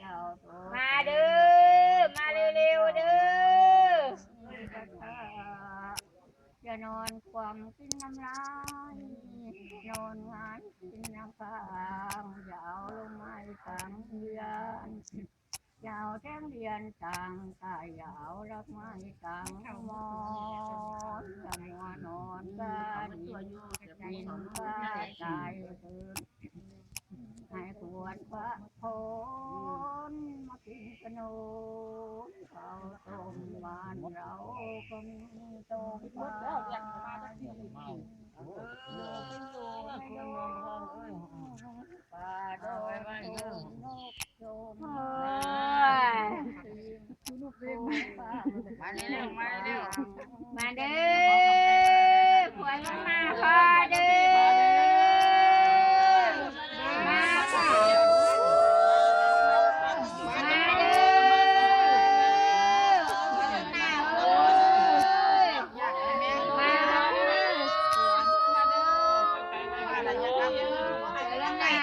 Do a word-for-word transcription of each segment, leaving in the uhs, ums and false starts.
เจ้าตัว มาเด้อ มาเร็วๆเด้อ อย่านอนความกินน้ำลาย นอนหงายกินน้ำค้าง อย่าเอาลมไม้ค้างเดือน อย่าเอาแสงเดือนต่างตา อย่าเอาดอกไม้ต่างมอน อย่ามัวนอนกัน กินข้าวตายเถิด ให้ควรพระพรมากินขนมข้าวต้มบ้านเราก็มีต้มปลา ปลาโดนโดนนกโดน มาเร็ว มาเร็ว มาเด้อ ผัวลงมาพ่อเด้อ มาค่ะ มาเด้อ ผัวลงมาเอ้ย มาเด้อ ผัวลงมาเ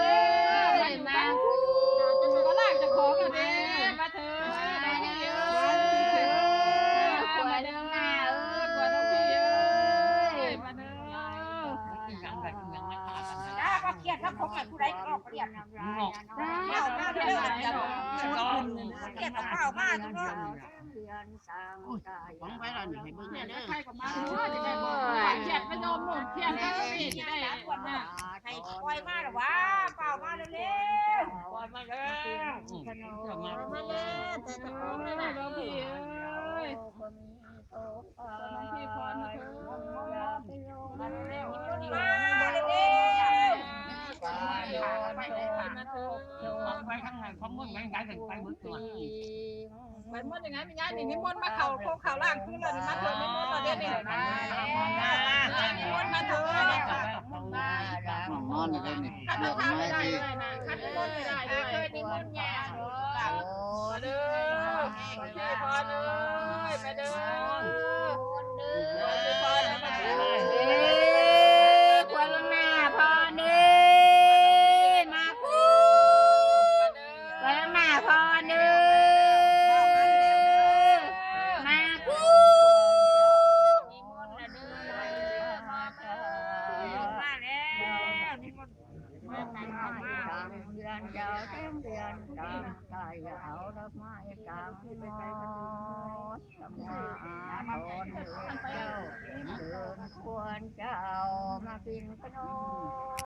อ้ย มา ก็ลากจะขอกันเด้มาเถอะ มาเด้อ ผัวลงมาเอ้ย ผัวลงพี่เอ้ย มาเด้อ อีหยังแบบอีหยังมาถามกัน จ้า ก็เครียดครับ ผมอ่ะ ผู้ใดก็ออกเครียดนะ มึงออก จ้า เอามาเด้อ เครียดกับข้าวมาทุกคน เดือนสาม โอ้ย ของไปแล้วนี่ ให้เบิ่งแน่เด้อ ใครก็มาเถอะ จะได้บอกว่าเครียดไปโดนหมด เครียดแล้วนี่ จะได้ ให้ปล่อยมาหรอวะ เปล่ามาเร็วๆ ปล่อยมาแล้ว อืม เจ้ามา มาแล้ว แต่ตะโกนเลยนะ หลวงพี่เอ้ย หลวงพี่พรมาเถอะ มาเร็ว มาเร็ว มาเถอะ ออกไปทางไหน ของมึงไหน ไหนถึงไปหมดตัว ไปหมดยังไง ไม่ย้ายนี่ นิมนต์มาเข้าโคกเข้าล่างคืนแล้วนี่ มาเถอะ นิมนต์มาเดี๋ยวนี้ นิมนต์มาเถอะ นอนอยู่ได้นี่ ขัน เลือก ทำ ไม้ ไม่ได้ ที่ ด้วยนะ ขันนิมนต์ไม่ได้ด้วย เออ นิมนต์ยาก มาเด้อ พี่พรเอ้ย มาเด้อ พี่พรเอ้ย มาเด้อ เอ้ย ควรลงหน้าพรเอ้ย มาคู่ ควรลงหน้าพรเอ้ย มาคู่ นิมนต์นะเด้อ มาเด้อ ดอกไม้กลางเดือนเจ้าแจ้งเดือนกลางใต้เอาดอกไม้กลางหมดมาอาทรเจ้าเดินควรเจ้ามากินขนม